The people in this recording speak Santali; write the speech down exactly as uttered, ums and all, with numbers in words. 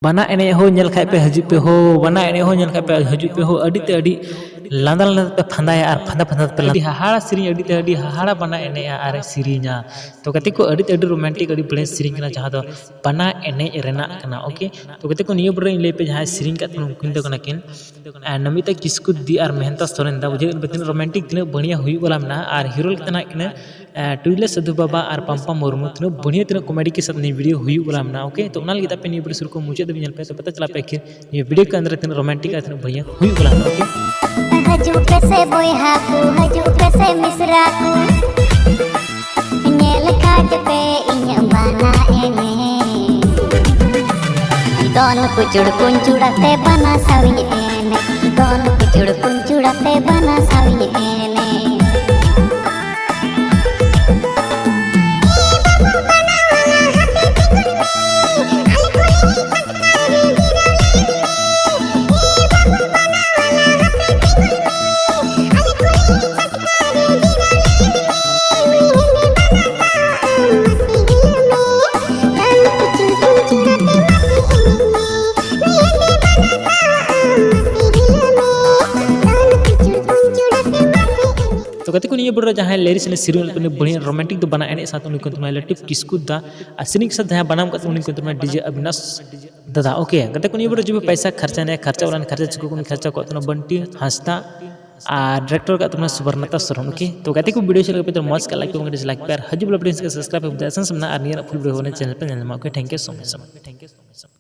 ᱵᱟᱱᱟ ᱮᱱᱮᱡ ᱦᱚᱸ ᱧᱮᱞ ᱠᱷᱟᱡ ᱯᱮ ᱦᱤᱡᱩᱜ ᱯᱮ ᱦᱳ, ᱵᱟᱱᱟ ᱮᱱᱮᱡ ᱦᱚᱸ ᱧᱮᱞ ᱠᱷᱟᱡ ᱯᱮ ᱦᱤᱡᱩᱜ ᱯᱮ ᱦᱳ, ᱟᱹᱰᱤ ᱛᱮ ᱟᱹᱰᱤ ᱞᱟᱸᱫᱟ ᱞᱟᱸᱫᱟ ᱛᱮᱯᱮ ᱯᱷᱟᱸᱫᱟᱭᱟ ᱟᱨ ᱯᱷᱟᱸᱫᱟ ᱯᱷᱟᱸᱫᱟ ᱛᱮᱯᱮ ᱞᱟᱸᱫᱟ᱾ ᱟᱹᱰᱤ ᱦᱟᱦᱟᱲᱟ ᱥᱮᱨᱮᱧ, ᱟᱹᱰᱤ ᱛᱮ ᱟᱹᱰᱤ ᱦᱟᱦᱟᱲᱟ ᱵᱟᱱᱟ ᱮᱱᱮᱡᱼᱟ ᱟᱨ ᱮ ᱥᱮᱨᱮᱧᱟ᱾ ᱛᱚ ᱜᱟᱛᱮ ᱠᱚ, ᱟᱹᱰᱤ ᱛᱮ ᱟᱹᱰᱤ ᱨᱳᱢᱟᱱᱴᱤᱠ, ᱟᱹᱰᱤ ᱵᱟᱹᱲᱤᱡ ᱥᱮᱨᱮᱧ ᱠᱟᱱᱟ, ᱡᱟᱦᱟᱸ ᱫᱚ ᱵᱟᱱᱟ ᱮᱱᱮᱡ ᱨᱮᱱᱟᱜ ᱠᱟᱱᱟ᱾ ᱳᱠᱮ, ᱛᱚ ᱜᱟᱛᱮ ᱠᱚ, ᱱᱤᱭᱟᱹ ᱵᱚᱨᱮ ᱤᱧ ᱞᱟᱹᱭ ᱯᱮ, ᱡᱟᱦᱟᱸᱭ ᱥᱮᱨᱮᱧ ᱠᱟᱫ ᱛᱟᱵᱚᱱᱟ ᱩᱱᱠᱤᱱ ᱫᱚ ᱠᱟᱱᱟ ᱠᱤᱱ ᱟᱨ ᱱᱚᱢᱤᱛᱟ ᱠᱤᱥᱠᱩ ᱫᱤ ᱟᱨ ᱢᱮᱦᱮᱱᱛᱟ ᱥᱚᱨᱮᱱ ᱫᱟ᱾ ᱵᱩᱡᱷᱟᱹᱣ ᱠᱮᱫ ᱯᱮ ᱛᱤᱱᱟᱹᱜ ᱨᱳᱢᱟᱱᱴᱤᱠ, ᱛᱤᱱᱟᱹᱜ ᱵᱟᱹᱲᱤᱭᱟ ᱦᱩᱭᱩᱜ ᱵᱟᱞᱟ ᱢᱮᱱᱟᱜᱼᱟ᱾ ᱟᱨ ᱦᱤᱨᱳ ᱞᱮᱠᱟ ᱛᱮ ᱦᱮᱱᱟᱜ ᱠᱤᱱᱟ ᱮ, ᱴᱩᱭᱞᱟᱹ ᱥᱟᱹᱫᱷᱩ ᱵᱟᱵᱟ ᱟᱨ ᱯᱟᱢᱯᱟ ᱢᱩᱨᱢᱩ᱾ ᱛᱤᱱᱟᱹᱜ ᱵᱟᱹᱲᱤᱭᱟ, ᱛᱤᱱᱟᱹᱜ ᱠᱚᱢᱮᱰᱤ ᱠᱮ ᱥᱟᱛᱷ ᱱᱤᱭᱟᱹ ᱵᱷᱤᱰᱤᱭᱳ ᱦᱩᱭᱩᱜ ᱵᱟᱞᱟ ᱢᱮᱱᱟᱜᱼᱟ᱾ ᱳᱠᱮ, ᱛᱚ ᱚᱱᱟ ᱞᱟᱹᱜᱤᱫ ᱟᱯᱮ ᱱᱤᱭᱟᱹ ᱵᱷᱤᱰᱤᱭᱳ ᱥᱩᱨ ᱠᱚ ᱢᱩᱪᱟᱹᱫ ᱫᱷᱟᱹᱵᱤᱡ ᱧᱮᱞ ᱯᱮ, ᱛᱚᱵᱮ ᱛᱚ ᱪᱟᱞᱟᱜ ᱯᱮ ᱟᱹᱠᱷᱤᱨ ᱱᱤᱭᱟᱹ ᱵᱷᱤᱰᱤᱭᱳ ᱠᱚ ᱟᱱᱫᱟᱨ ᱨᱮ ᱛᱤᱱᱟᱹᱜ ᱨᱳᱢᱟᱱᱴᱤᱠ ᱟᱨ ᱛᱤᱱᱟᱹᱜ ᱵᱟᱹᱲᱤᱭᱟ ᱦᱩᱭᱩᱜ ᱵᱟᱞᱟ ᱢᱮᱱᱟᱜᱼᱟ᱾ ᱳᱠᱮ, ᱦᱤᱡᱩᱜ ᱯᱮᱥᱮ ᱵᱚᱭᱦᱟ ᱠᱚ, ᱦᱤᱡᱩᱜ ᱯᱮᱥᱮ ᱢᱤᱥᱨᱟ ᱠᱚ, ᱧᱮᱞ ᱠᱟᱜ ᱯᱮ ᱤᱧᱟᱹᱜ ᱵᱟᱱᱟ ᱮᱱᱮᱡ᱾ ᱫᱚᱱ ᱠᱩᱪᱩᱲ ᱠᱩᱧᱪᱩᱲ ᱟᱛᱮ ᱵᱟᱱᱟ ᱥᱟᱶᱤᱧ ᱮᱱᱮᱡ, ᱫᱚᱱ ᱠᱩᱪᱩᱲ ᱠᱩᱧᱪᱩᱲ ᱟᱛᱮ ᱵᱟᱱᱟ ᱥᱟᱶᱤᱧ ᱮᱱᱮᱡ᱾ ᱛᱚ ᱜᱟᱛᱮ ᱠᱚ, ᱱᱤᱭᱟᱹ ᱵᱚᱨᱮ ᱡᱟᱦᱟᱸᱭ ᱞᱮᱨᱤᱥ ᱮᱱᱮᱡ ᱥᱮᱨᱮᱧ ᱞᱮᱫ ᱵᱚᱱᱟ ᱵᱟᱹᱲᱤᱡ ᱨᱳᱢᱟᱱᱴᱤᱠ ᱫᱚ ᱵᱟᱱᱟ ᱮᱱᱮᱡ ᱥᱟᱶᱛᱮ ᱩᱱᱤ ᱠᱚ ᱧᱩᱛᱩᱢ ᱞᱟᱹᱴᱩ ᱠᱤᱥᱠᱩ ᱫᱟ, ᱟᱨ ᱥᱮᱨᱮᱧ ᱥᱟᱶᱛᱮ ᱡᱟᱦᱟᱸᱭ ᱵᱟᱱᱟᱢ ᱠᱟᱛᱮ ᱩᱱᱤ ᱠᱚ ᱧᱩᱛᱩᱢ ᱰᱤᱡᱮ ᱚᱵᱤᱱᱟᱥ ᱫᱟᱫᱟ᱾ ᱳᱠᱮ ᱜᱟᱛᱮ ᱠᱚ, ᱱᱤᱭᱟᱹ ᱵᱚᱨᱮ ᱡᱩᱫᱤ ᱯᱚᱭᱥᱟ ᱠᱷᱟᱨᱪᱟ ᱱᱮ ᱠᱷᱟᱨᱪᱟ ᱚᱲᱟᱜ ᱠᱷᱟᱨᱪᱟ ᱪᱤᱠᱟᱹ ᱠᱚ ᱩᱱᱤ ᱠᱷᱟᱨᱪᱟ ᱠᱚ ᱛᱟᱦᱮᱱᱟ ᱵᱟᱱᱴᱤ ᱦᱟᱸᱥᱫᱟ ᱟᱨ ᱰᱤᱨᱮᱠᱴᱚᱨ ᱠᱟᱜ ᱛᱟᱵᱚᱱᱟ ᱥᱩᱵᱚᱨᱱᱚᱛᱟ ᱥᱚᱨᱮᱱ᱾ ᱳᱠᱮ, ᱛᱚ ᱜᱟᱛᱮ ᱠᱚ, ᱵᱷᱤᱰᱤᱭᱳ ᱪᱮᱫ ᱞᱮᱠᱟ ᱯᱮ ᱢᱚᱡᱽ ᱠᱟᱜ ᱞᱟᱭᱤᱠ ᱯᱮ, ᱠᱚᱢᱮᱱᱴ ᱞᱟᱭᱤᱠ ᱯᱮ, ᱟᱨ ᱦᱤᱡᱩᱜ ᱵᱚᱞᱚ ᱵᱷᱤᱰᱤᱭᱳ ᱥᱟᱵᱥᱠᱨᱟᱭᱤᱵ ᱯᱮ, ᱟᱥᱟᱱ ᱥᱟᱢᱱᱟ ᱟᱨ ᱱᱤᱭᱟᱹ ᱯᱷᱩᱞ ᱵᱷᱤᱰᱤᱭᱳ ᱦᱚᱸ ᱪᱮᱱᱮᱞ ᱯᱮ ᱧᱮᱞ ᱧᱟᱢᱟ᱾ Okay, thank you so much᱾